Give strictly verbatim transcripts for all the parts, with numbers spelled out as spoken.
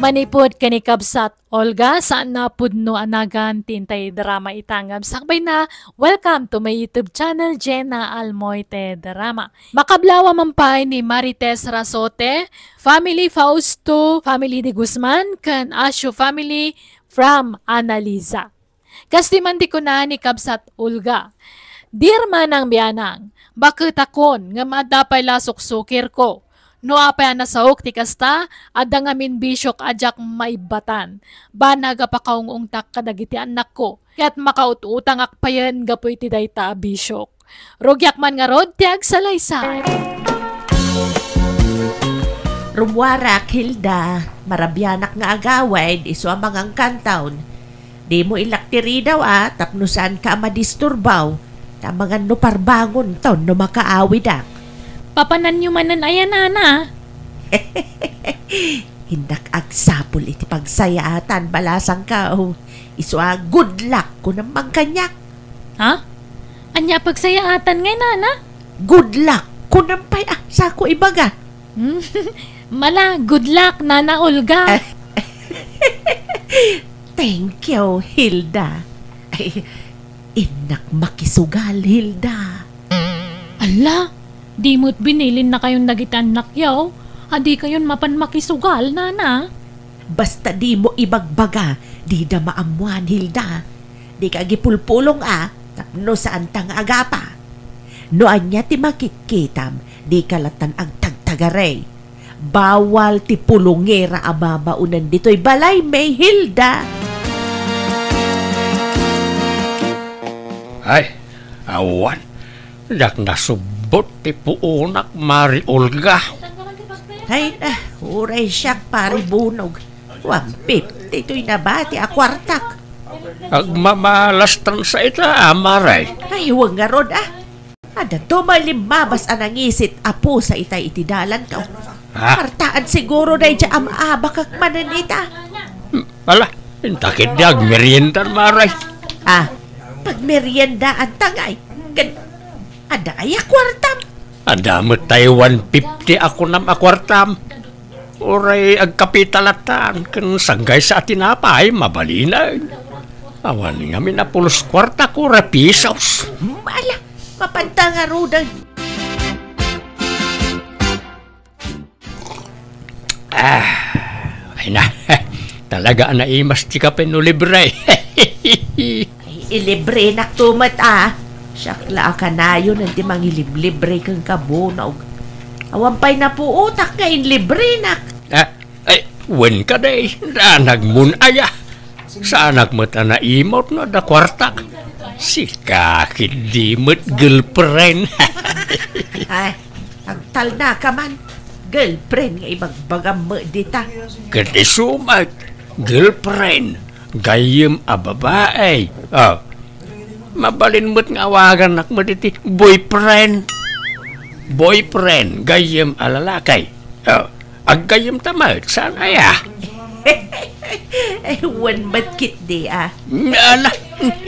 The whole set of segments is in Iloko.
Manipud ken ni kabsat Olga, saan a pudno a nagan ti intay drama ita ngem sakbayna, welcome to my YouTube channel, Jenna Almoite Drama. Makablaaw man pay ni Marites Rasote, family Fausto, family de Guzman, ken Asio family from Analiza. Kas ti man ti kuna ni kabsat Olga, "Dear manang bianang, baketakon ngem adda pay la suksukirko. No apay a nasaok ti kasta, adda ngamin bisiok a diak maibbatan. Banag a pakaung-ungtak kadagiti annakko, ket makaut-utangak payen gapu iti dayta a bisiok. Rugiak man ngarud ti agsalaysay." Rummuarak, Hilda, marabianak nga agawid, isu a mangangkantaon. Dimo ilak ti ridaw a, tapno saanka a madisturbaw, ta mangan no parbangonton no makaawidak. Papananyo manen aya, nana? Innak agsapul iti pagsayaatan, balasangko. Isu a, "Good luck," kunam man kaniak. Ha? Ania a pagsayaatan ngay, nana? "Good luck," kunam pay a, sako ibaga. Hmm? Mala, good luck, Nana Olga. Thank you, Hilda. Ay, innak makisugal, Hilda. Ala, di met binilinnakayon dagiti annakyo. Adikayon mapan makisugal, nana. Basta dimo ibagbaga, dida maammuan, Hilda. Dika agipulpulong a, tapno saanta nga agapa. No ania ti makitkitam, dika lattan agtagtagaray. Bawal ti pulongera a babaonen ditoy balaymi, Hilda. Ay, awan. Diak nasubbot ti puonak, Mari Olga. Ay, ah, uray siak, Pari Bunog. One fifty toy nabati a kuartak. Agmamalastan sa ita, Mari. Ay, wen ngarud, ah. Adda to may limmabas a nangisit a pusa itay iti dalanto. Ha? Kuartaan siguro daydiay a maabakak manen ita. Hmm, ala, inta ketdi agmeriendan, Mari. Ah, pagmeriendaanta ngay. Ken, adda aya kuartam? Adda met tay one fifty a kunam a kuartam. Uray agkapita lattan, ken sanggaysa a tinapay, mabalinen. Awan ngamin a pulos kuarta, kora pisos. Hmm, ala, mapanta ngaruden. Ah, ay na. Talaga a naimas ti kape no libre. Ay, ilibrenak to met, ah. Siak la a kanayon ti mangiliblibre kenka, Bunog. Awan pay napuotak nga inlibrenak. Ah, ay, wen kadi, danag mun aya. Saanak met a naimut no adda kuartak. Sika ketdi met, girlfriend. Ay, agtalnaka man. Girlfriend nga ibagbagam met dita. Ket isu met, girlfriend, gayyem a babai. Ah, mabalin met nga awagannak met iti boyfriend. Boyfriend, gayyem a lalaki. Ah, aggayyemta met, saan aya? Ay, wen met ketdi, ah. Ala,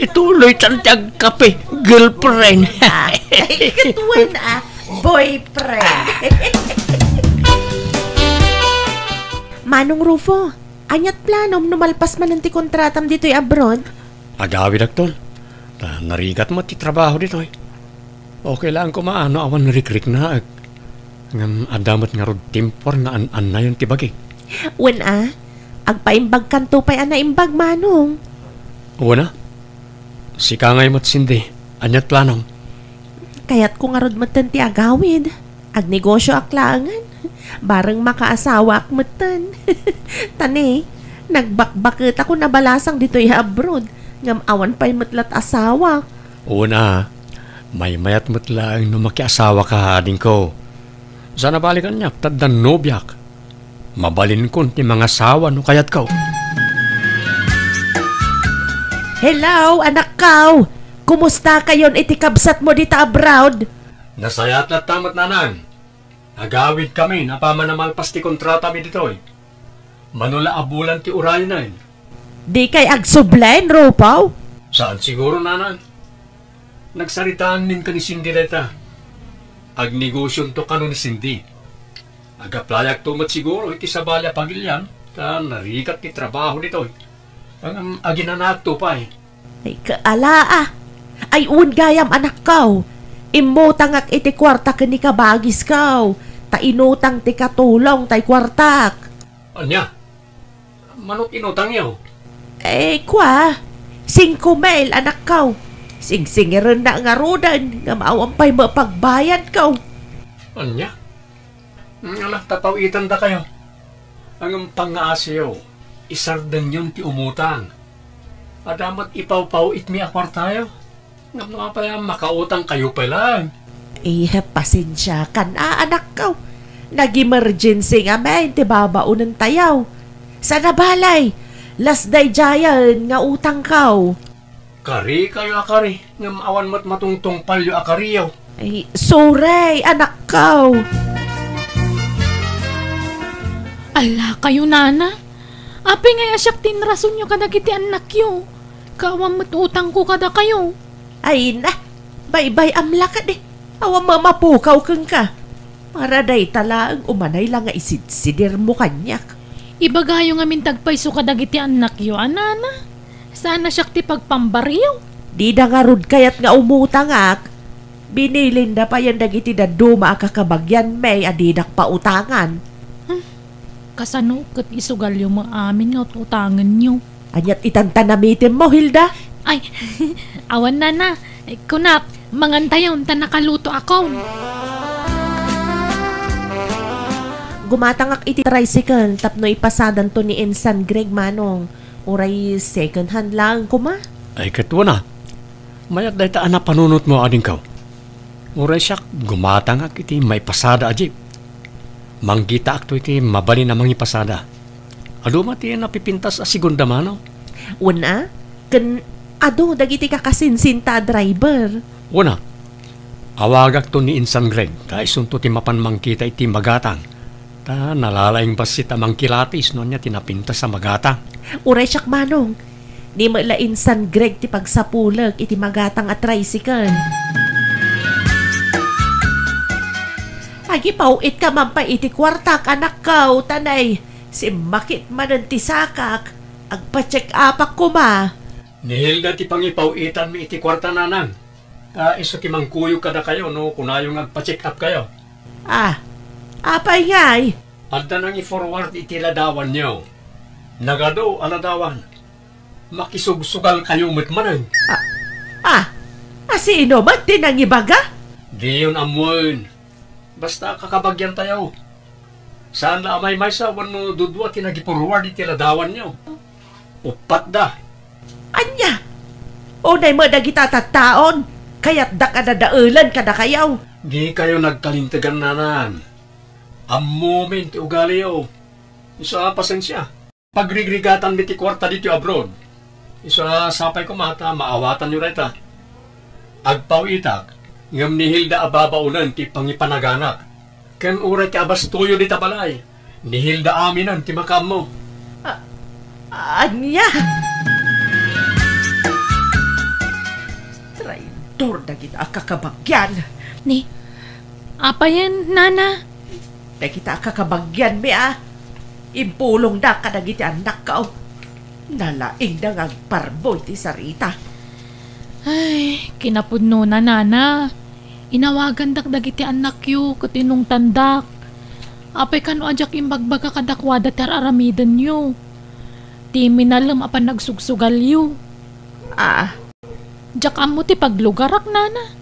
ituloytan ti agkape, girlfriend. Ah, ay, ket wen, ah, boyfriend. Manong Rufo, aniat planom no malpas manen ti kontratam ditoy abroad? Agawidak, tol. Ta narigat met ti trabaho ditoy. Okay laeng koma no awan rikriknaek. Ngem adda met ngarud timpuar nga an-annayon ti bagik. Wen a, agpaimbagkanto pay a naimbag, Manong. Wen a, sika ngay met, Cindy, aniat planom? Kayatko ngarud metten ti agawid. Agnegosioak laengen. Bareng makaasawaak metten. Ta ne, nagbakbaketakon a balasang ditoy abroad. Ngem awan pay met lat asawak. Wen a, maymayat met laeng no makiasawaka, adingko. Saan a bale kaniak, ta addan nobiak. Mabalinkon ti mangasawa no kayatko. Hello, anakko! Kumustakayon iti kabsatmo dita abroad? Nasayaat latta met, nanang. Agawidkamin apaman a malpas ti kontratami ditoy. Mano la a bulan ti uraynen. Dikay agsublen, Rufo? Saan siguro, nanang. Nagsaritaanmin ken ni Cindy dayta. Agnegosionto kano ni Cindy. Agapplyakto met siguro iti sabali a pagilian. Ta narigat ti trabaho ditoy. Ngem aginanaakto pay. Ay, kaala, a. Ay, wen gayam, anakko. Immutangak iti kuarta ken ni kabagisko. Ta inutang ti katulong tay kuartak. Ania? Manok inutangyo? Eh, kua, singko mil, anakko. Singsingirennak ngaruden, ngem awan pay met pagbayadko. Ania? Ala, ta paw-itandakayo. Ngem pangngaasiyo, isardengyon ti umutang. Adda met ipawpaw-itmi a kuartayo. Ngem no apay a makautangkayo pay laeng? Eh, pasensiakan a, anakko. Nag-emergency ngamin ti babaonentayo. Sana balay, las daydiayen nga utangko. Karikayo a kari, ngem awan met matungtungpalyo a kariyo. Ay, sorry, anakko. Ala kayo, nana. Apay ngay a siak ti inrasonyo kadagiti annakyo? Ket awan met utangko kadakayo. Ay na, baybay-am la kadi. Awan mamapukaw kenka. Para dayta laeng umanay la nga isidsidirmo kaniak. Ibagayo ngamin ti agpayso kadagiti annakyo, a nana. Saan a siak ti pagpambaryo? Dida ngarud kayat nga umutangak. Binilinda payen dagiti dadduma a kakabagianmi a didak pautangan. Hmm. Kasano ket isugalyo met amin nga ut-utangenyo? Aniat itan ta namitemmo, Hilda? Ay, awan, nana. Kunak, mangantayon ta nakalutoakon. Gumatangak iti tricycle tapno ipasadanto ni Insan Greg, manong. Uray second hand laeng koma? Ay, ket wen a. Mayat dayta a napanunotmo, adingko. Uray siak, gumatangak iti maipasada a jeep. Manggitaakto iti mabalin a mangipasada. Adu met ti napipintas a segunda mano. Wen a, ken adu dagiti kakasinsinta a driver. Wen a, awagakto ni Insan Greg, ta isunto ti mapan mangkita iti magatang. Ta nalalaing bassit a mangkilatis no ania ti napintas a magatang. Uray siak, manong. Ni met la Insan Greg ti pagsapulek iti magatang a tricycle. Agipaw-itka man pay iti kuartak, anakko, ta nay, simmakit manen ti sakak. Agpa-check-upak koma. Ni Hilda ti pangipaw-itanmi iti kuarta, nanang. Ta isu ti mangkuyog kadakayo no kunayo nga agpa-check-upkayo. Ah, apay ngay? Adda nangi-forward iti ladawanyo. Nagadu a ladawan. Makisugsugalkayo met manen. Ah, ah, a sino met ti nangibaga? Diyon ammoen. Basta kakabagiantayo. Saan la a maymaysa wenno dudua ti nagi-forward iti ladawanyo. Uppat da. Ania? Unay met dagita tattaon, kayatdak a dadaelen kadakayo. Dikayo nagkalintegan, nanang. Ammomin ti ugaliyo. Isu a pasensia. Pagrigrigatanmi ti kuarta ditoy abroad. Isu a sapay koma ta maawatanyo dayta. Agpaw-itak, ngem ni Hilda a babaonen ti pangipanaganak. Ken uray ti abastoyo dita balay, ni Hilda aminen ti makaammo. A-, ania? Traidor dagita a kakabagian. Ni, apayen, nana? Dagita a kakabagianmi a impulongda kadagiti annakko. Nalaingda nga agparbo iti sarita. Ay, kinapudnona, nana. Inawagandak dagiti annakyo ket inungtandak. Apay kano a diak imbagbaga kadakuada ti ar-aramidenyo, ti minalem a panagsugsugalyo? Ah, Diak ammo ti paglugarak, nana.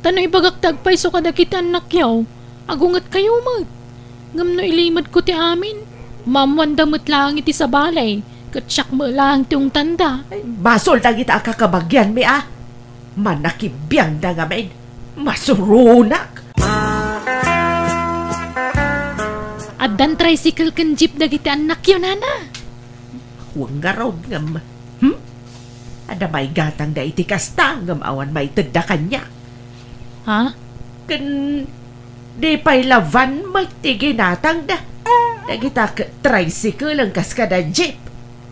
Ta no ibagak ti agpayso kadagiti annakyo, agungetkayo met. Ngem no ilimedko ti amin, maammoanda met laeng iti sabali, ket siak met laeng ti ungtanda. Ay, basol dagita a kakabagianmi a. Manakibiangda ngamin. Masuronak. Addan tricycle ken jeep dagiti annakyo, nana. Wen ngarud ngem, hmm? Adda maigatangda iti kasta ngem awan maitedda kaniak. Ha? Ken di pay la van met ti ginatangda. Dagita ket tricycle ken kas kada jeep.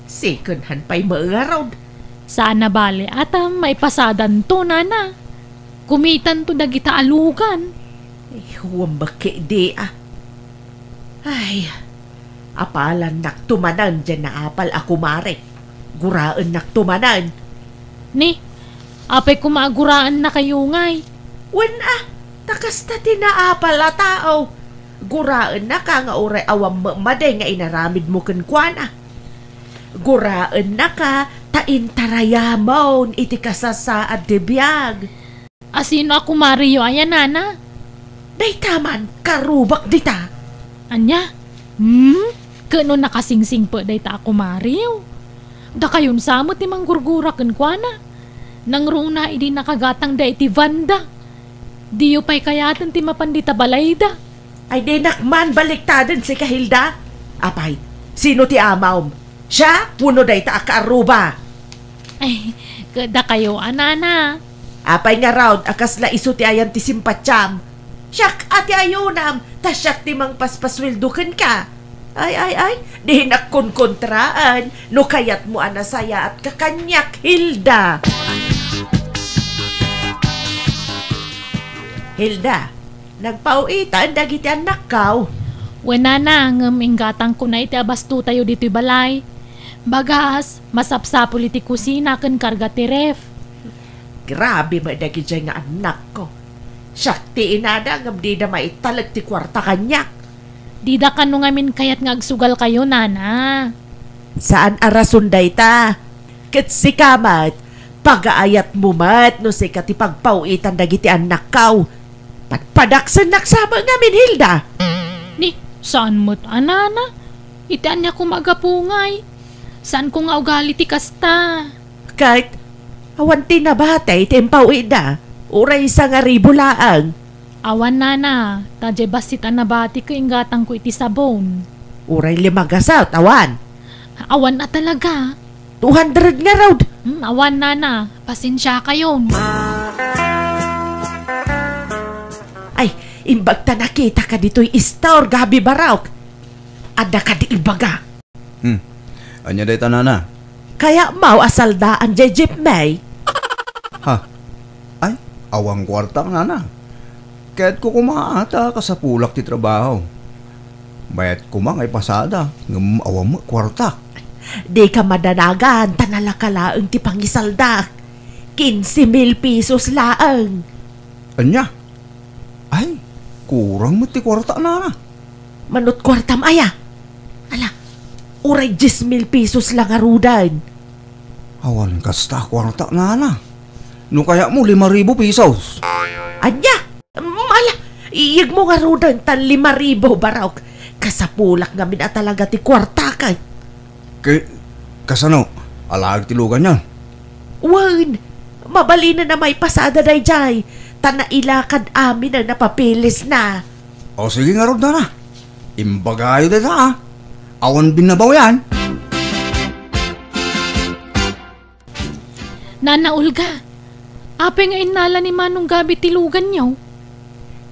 Second hand pay met ngarud. Saan a bale, atam, maipasadanto, nana. Kumitanto dagita a lugan. Ay, wen met ketdi a. Ay, Apalannakto manen diay naapal a kumare. Guraennakto manen. Ni, apay koma a guraennakayo ngay? Wen a, ta kasta ti naapal a tao. Guraennaka nga uray awan met madi nga inaramidmo kenkuana. Guraennaka ta intarayamon iti kasasaad ti biag. A sino a kumareyo aya, nana? Dayta man, karubak dita. Ania? Hmm? Ket no nakasingsingpet dayta a kumareyo? Dakayon sa met ti manggurgura kenkuana. Nangruna idi nakagatangda iti vanda. Diyo pay kayaten ti mapan dita balayda. Ay, dinak man baliktaden sika, Hilda. Apay, sino ti amawm? Siak wenno dayta a kaarruba? Ay, ket dakayo a, nana. Apay ngarud a kasla isu ti ayan ti simpatiam? Siak a ti ayonam, ta siak ti mangpaspasueldo kenka. Ay, ay, ay, dinak konkontraan no kayatmo a nasayaatka kaniak, Hilda. Hilda, nagpau-itan dagiti annakkaw. Wen, nana, ngem inggatangkona iti abastotayo ditoy balay. Bagas, masapsapul iti kusina ken karga ti ref. Grabe met dagidiay nga annakko. Siak ti inada ngem dida maitalek ti kuarta kaniak. Dida kano ngamin kayat nga agsugalkayo, nana. Saan a rason dayta. Ket sika met, pagaayatmo met no sika ti pagpau-itan dagiti annakkaw. Padpadaksennak sa met ngamin, Hilda. Ni, saan met a, nana? Iti ania koma a gapu ngay? Saanko nga ugali ti kasta. Ket, awan ti nabati ti impau-itda, uray sangaribu laeng. Awan, nana, ta diay bassit a nabati ket inggatangko iti sabon. Uray lima gasut, awan. Awan a talaga. Two hundred ngarud. Hmm, awan, nana. Pasensiakayon. Ay, imbag ta nakitaka ditoy istor, Gabi Barok. Adda kadi ibaga. Hmm. Ania dayta, nana? Kayatmo a saldaan diay jeepney? Ha? Ay, awan kuartak, nana. Kayatko koma ta kasapulak ti trabaho. Mayat koma nga ipasada, ngem awan met kuartak. Dika madanagan, ta nalaka laeng ti pangisaldak. Quince mil pesos laeng. Ania? Ay, kurang met ti kuarta, nana. Manut kuartam aya? Ala, uray dies mil pesos la ngaruden. Awan kasta a kuarta, nana. No kayatmo, lima ribu pesos. Ania? Mm, ala, iyegmo ngaruden ta lima ribu, Barok. Kasapulak ngamin a talaga ti kuartak. Ke-, kasano? Alaek ti luganyo? Wen, mabalinen a maipasada daydiay, ta nailakad aminen a papeles na. O, sige ngarud, nana. Imbagayo dayta, a. Awan binnabaw yan. Nana Olga, apay nga innala ni Manong Gabi ti luganyo?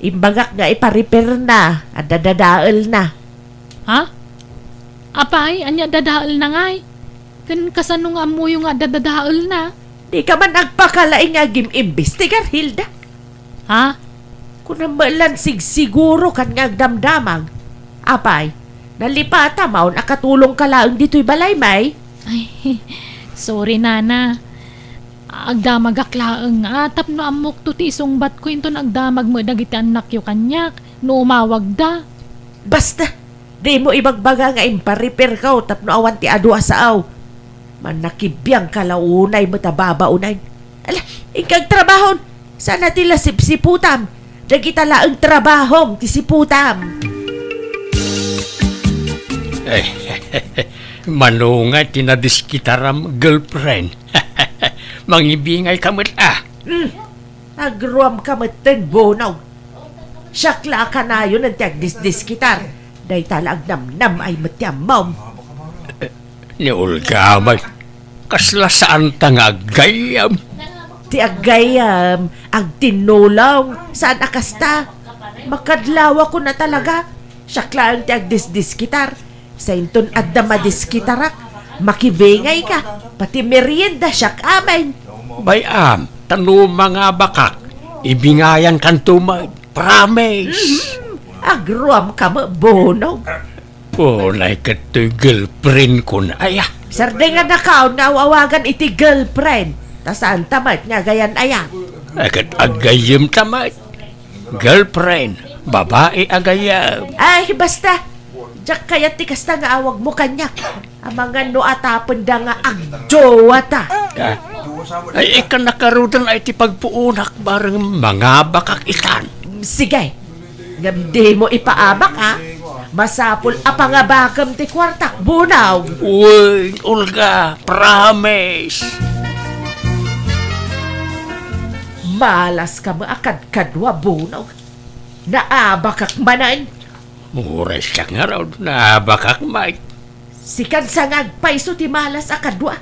Imbagak nga ipa-repair na, adda dadael na. Ha? Apay, ania dadael na ngay? Ken kasano nga ammoyo nga adda dadael na? Dika man agpakalaing nga agim-imbestigar, Hilda. Ha? Kunam met lan sigsiguro kan nga agdamdamag. Apay, nalipata maon a katulongka laeng ditoy balay, may? Ay, sorry, nana. Agdamagak laeng nga tapno ammokto ti isungbatko inton agdamag met dagiti annakyo kaniak no umawagda. Basta, dimo ibagbaga nga impa-repairko tapno awan ti adu a sao. Mannakibiangka la unay met a babaonen. Ala, inka agtrabahon. Saan a ti la sipsiputam. Dagita laeng trabahom ti siputam. Eh, mano nga ti nadiskitaram, girlfriend? Mangibingay ka met, ah. Hmm. Agruam ka metten, Bonong. Siak la a kanayon ti agdisdiskitar. Dayta la agnamnam ay met ti ammom. Ni Olga, may kasla saanta nga aggayyem. Ti aggayyem, agtinnulong, saan a kasta. Makadlawakon a talaga. Siak laeng ti agdisdiskitar. Sainton adda madiskitarak, makibingayka, pati merienda siak amin. Bay-am, ta no mangabakak, ibingayankanto met, promise. Mhm. Agruamka met, Bonong. Unay ket toy girlfriend kon aya. Sardengannakaon nga aw-awagan iti girlfriend. Ta saanta met nga agayan aya. Ay, ket agayyemta met. Girlfriend, babai agayyem. Ay, basta. Diak kayat ti kasta nga awagmo kaniak. Amangan no atapenda nga agjowa ta. Ah. Ay, ikana karudan ay ti pagpuonak bareng mangabakak itan. Sige. Ngem dimo ipaabak, a. Masapul a pangabakem ti kuartak, Bunog. Uy, Olga, promise. Malas ka met a kadkadua, Bunog. Naabakak manen. Uray siak ngarud, naabakak met. Sikan sa nga agpayso ti malas a kadua.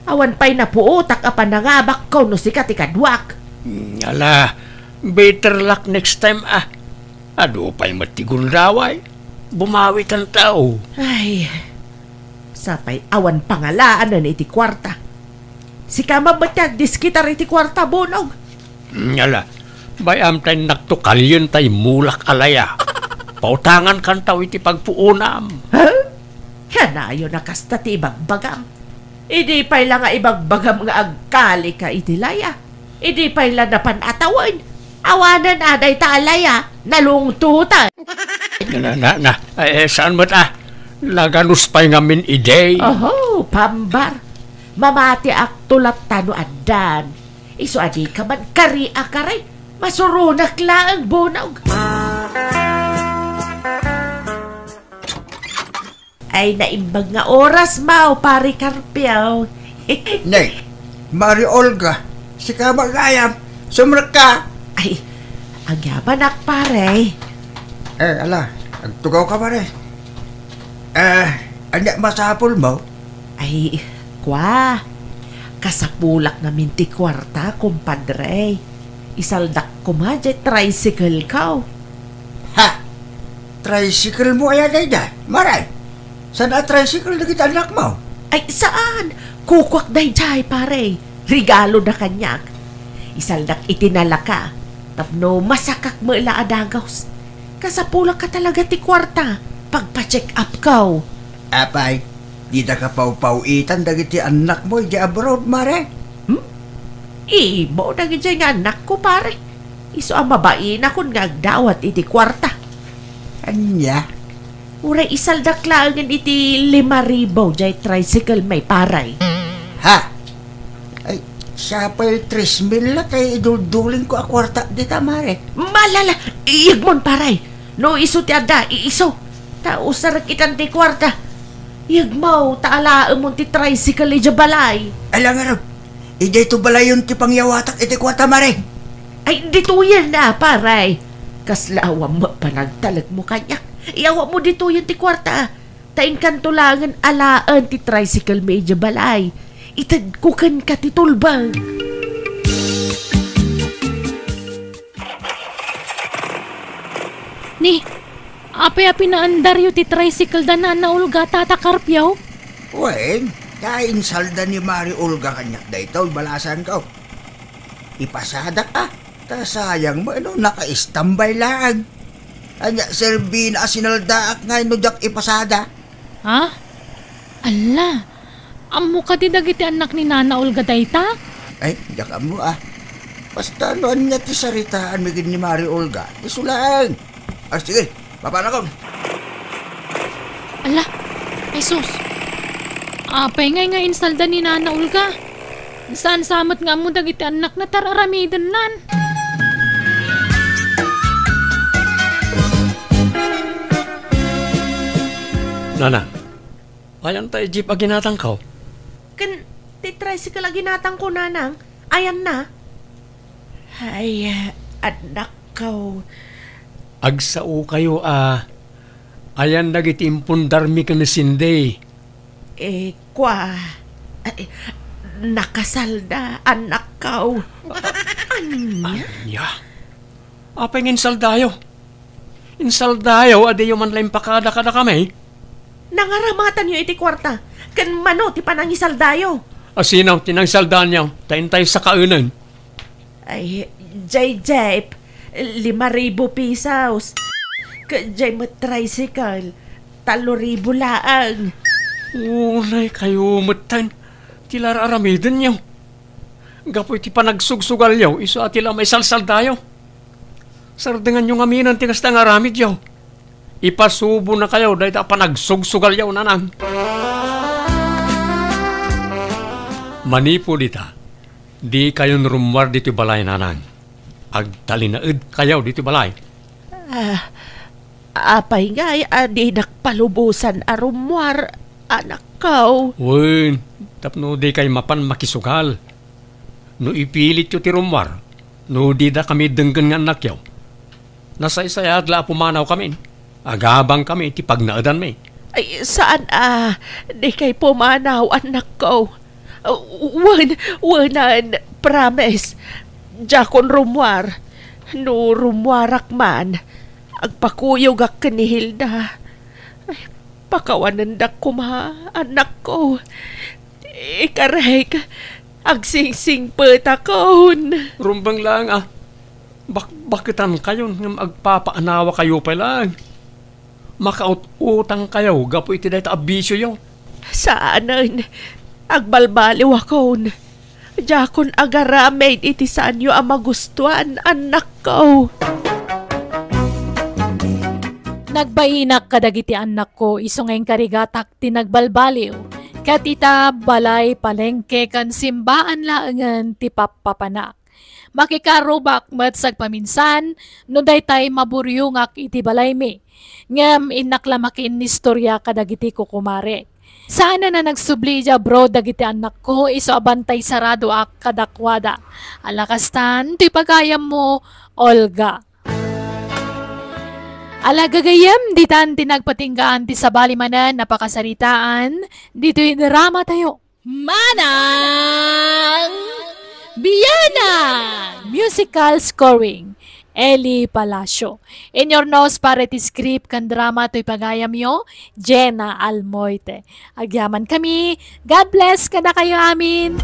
Awan pay napuotak a panangabakko no sika ti kaduak. Hmm, ala, better luck next time, a. Adu pay met ti gundaway. Bumawitan ta. Ay, sapay awan pangalaanen iti kuarta. Sika man met ti agdiskitar iti kuarta, Bunog. Hmm, ala, bay-am ta innakto kalien ta immulak a laya. Pautangankan ta iti pagpuonam. Ha? Kanayon a kasta ti ibagbagam. Idi pay la nga ibagbagam nga agkalika iti laya, idi pay la napan a tawen, awanen a dayta a laya, nalungtotan. Na, na, na, eh, saan met, a? Naganus pay ngamin idi. Oho, pambar. Mamatiakto latta no addan. Isu a dika man kari a kari. Masuronak laeng, Bunog. Ay, naimbag nga oras, Maw, Pare Carpio. Nay, Mari Olga, sika ba gayam? Sumrekka. Ay, agyamanak, pare. Eh, ala, agtugaw ka, pare. Eh, ania masapul mo? Ay, kwa, kasapulak ngamin ti kuarta, kumpadre. Isaldak koma diay tricycle ko. Ha? Tricycle mo aya daydiay, Mare? Saan a tricycle dagiti annakmo? Ay, saan. Kukuak daydiay, pare. Regalo da kaniak. Isaldak iti nalaka. Tapno masakak met la a dagus. Kasapulak ka talaga ti kuarta. Pagpa-check up ko. Apay, dida ka pawpaw-itan dagiti annakmo idiay abroad, Mare? Hmm? Imo dagidiay nga annakko, pare. Isu a mabainakon nga agdawat iti kuarta. Ania? Uray isaldak laengen iti lima ribu diay tricycle mi, pare. Ha? Ay, siapay tres mil la tay iduldulingko a kuarta dita, Mare. Malala, iyegmon, pare. No isu ti adda, iisu. Ta usarek itan ti kuarta. Iyegmo ta alaemon ti tricycle idiay balay. Ala ngarud, idiay to balayon ti pangyawatak iti kuarta, Mare. Ay, ditoyen na, pare. Kasla awan met panagtalekmo kaniak. Iyawatmo ditoyen ti kuarta. Ta inkanto laengen alaen ti tricycle mi idiay balay. Itedko kenka ti tulbeng. Ni, apay a pinaandaryo ti tricycle da Nana Olga, Tata Carpio? Wen, ta insalda ni Mari Olga kaniak daytoy, balasangko. Ipasadak a, ta sayang met no naka-standby laeng. Ania, serbina a sinaldaak ngay no diak ipasada? Ha? Alla, ammo kadi dagiti annak ni Nana Olga dayta? Ay, diak ammo a. Basta no ania ti saritaanmi ken ni Mari Olga, isu laeng. Ah, sige, papanakon. Ala, ay sus. Apay ngay nga insalda ni Nana Olga? Saan sa met nga ammo dagiti annakna ta ar-aramidennan? Nana, ayan ta jeep a ginatangko? Ken ti tricycle a ginatangko, Nanang, ayanna? Ay, annakko. Agsaokayo a ayan dagiti impundarmi ken ni Cindy. Eh, kwa, ay, nakasalda, annakko. Ania? Ania? Apay nga insaldayo? Insaldayo a diyo man la impakada kadakami? Nangaramatanyo iti kuarta, ken mano ti panangisaldayo? A sino ti nangisaldanyo? Ta intay sakaenen. Ay, jay jeep, lima ribu pesos. Ket jay met tricycle, Tallo ribu laeng. Unay kayo metten ti la ar-aramidenyo. Gapu iti panagsugsugalyo, isu a ti la maisalsaldayo. Sardenganyo ngaminen ti kasta nga aramidyo. Ipasubonakayo dayta a panagsugsugalyo, nanang. Manipud ita, dikayon rummuar ditoy balay, nanang. Agtalinaedkayo ditoy balay. Ah, apay ngay a dinak palubosan a rummuar, anakko? Wen, tapno dikay mapan makisugal. No ipilityo ti rummuar, no didakami denggen nga annakyo, nasaysayaat la a pumanawkamin. Agabangkami iti pagnaedanmi. Ay, saan a, dikay pumanaw, annakko. Wen, wenen, promise. Diakon rummuar. No rummuarak man, agpakuyogak ken ni Hilda. Ay, pakawanendak koma, annakko. Ikarek, agsingsingpetakon. Rumbeng laeng a. Bakbaketankayon ngem agpapaanawakayo pay laeng. Makaut-utangkayo gapu iti dayta a bisioyo. Saanen, agbalbaliwakon. Diakon agaramid iti saanyo a magustuan, annakko. Nagbainak kadagiti annakko isu nga inkarigatak ti nagbalbaliw. Ket ita, balay, palengke, ken simbaan laengen ti pappapanak. Makikarubak met sagpaminsan no daytay maburyongak iti balaymi. Ngem innak la makiinnistoria kadagiti kukumarek. Saan a nagsubli idiay abroad dagiti annakko isu a bantay saradoak kadakuada. Ala kastan ti pagayammo, Olga. Ala gagayyem, ditan ti nagpatinggaan ti sabali manen a pakasaritaan ditoy dramatayo. Manang Bianang! Musical scoring, Eli Palacio. In your nose para iti script ken drama toy pagayamyo, Jenna Almoite. Agyamankami. God bless kadakayo amin.